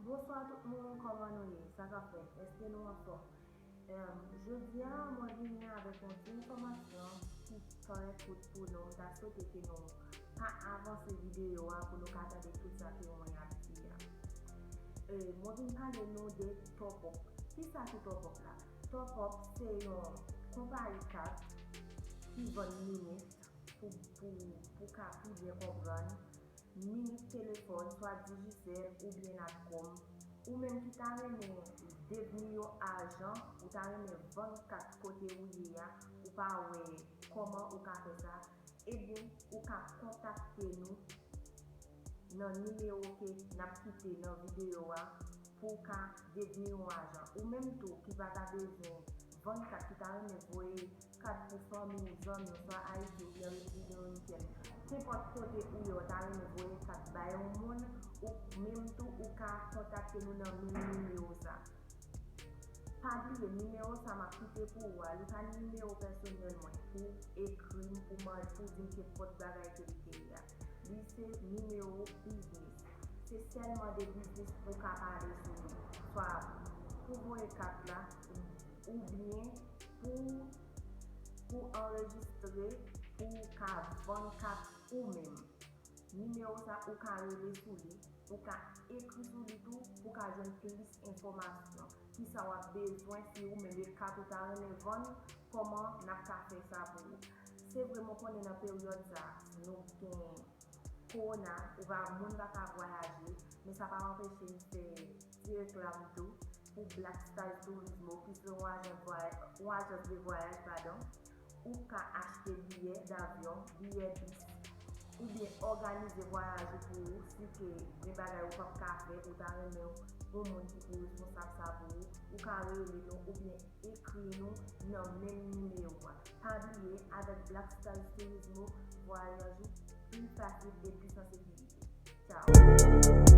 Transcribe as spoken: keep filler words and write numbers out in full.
Bonswa tout moun, kòman nou ye? Sa k ap fèt? Èske nou anfòm? Em, jodi a, mwen vini avèk yon ti enfòmasyon ki trè kout pou nou. M ta swete ke nou pa avanse videyo a pou nou ka tande tout sa ke mwen ap di a. E, mwen vin pale nou de Top Up. Kisa ki Top Up la? Top Up se yon konpayi kat ki vann minit pou, pou, pou ka pi byen konprann minit telefòn, swa Digicel oubyen Natcom. Ou menm ki ta renmen devni yon ajan, ou ta renmen vann kat kote ou ye a, ou pa wè kòman ou ka fè sa, ebyen, ou ka kontakte nou nan nimewo ke n ap kite nan videyo a pou w ka devni yon ajan. Ou menm tou ki pa ta bezwen vann kat, ki ta renmen voye kat pou fanmi w, zanmi w, swa Ayiti oubyen Repiblik Dominikèn. Kenpòt kote ou ye, w ta renmen voye kat bay yon moun, ou menm tou ou ka kontakte nou nan menm nimewo sa. Pa bliye, nimewo sa m ap kite pou ou a, li pa nimewo pèsonèl mwen pou ekri m, pou mande, pou di m kenpòt bagay ke li te ye a. Li se nimewo biznis. Se sèlman de biznis pou w ka pale sou li. Swa pou voye kat la, oubyen pou, pou anrejistre, pou w ka vann kat ou menm. Nimewo sa, ou ka rele sou li, ou ka ekri sou li tou pou w ka jwenn plis enfòmasyon. Kisa w ap bezwen, si ou menm e kat ou ta renmen vann, kòman n ap ka fè sa pou ou. Se vre, mwen konnen nan peryòd sa, nou gen kowona, ou pa, moun pa ka vwayaje, men sa pa anpeche m fè ti reklam tou pou Black Style Turismo, ki se yon ajans vwayaj, yon ajans de vwayaj, padon. Ou ka achte biyè davyon, biyè bis, oubyen òganize vwayaj ou pou ou, si ke gen bagay ou p ap ka fè, ou ta renmen yon moun ki pou responsab sa pou ou, ou ka rele nou oubyen ekri nou nan menm nimewo a. Pa bliye, avèk Black Style Turismo, vwayaj ou pli fasil e plis an sekirite. Tchao!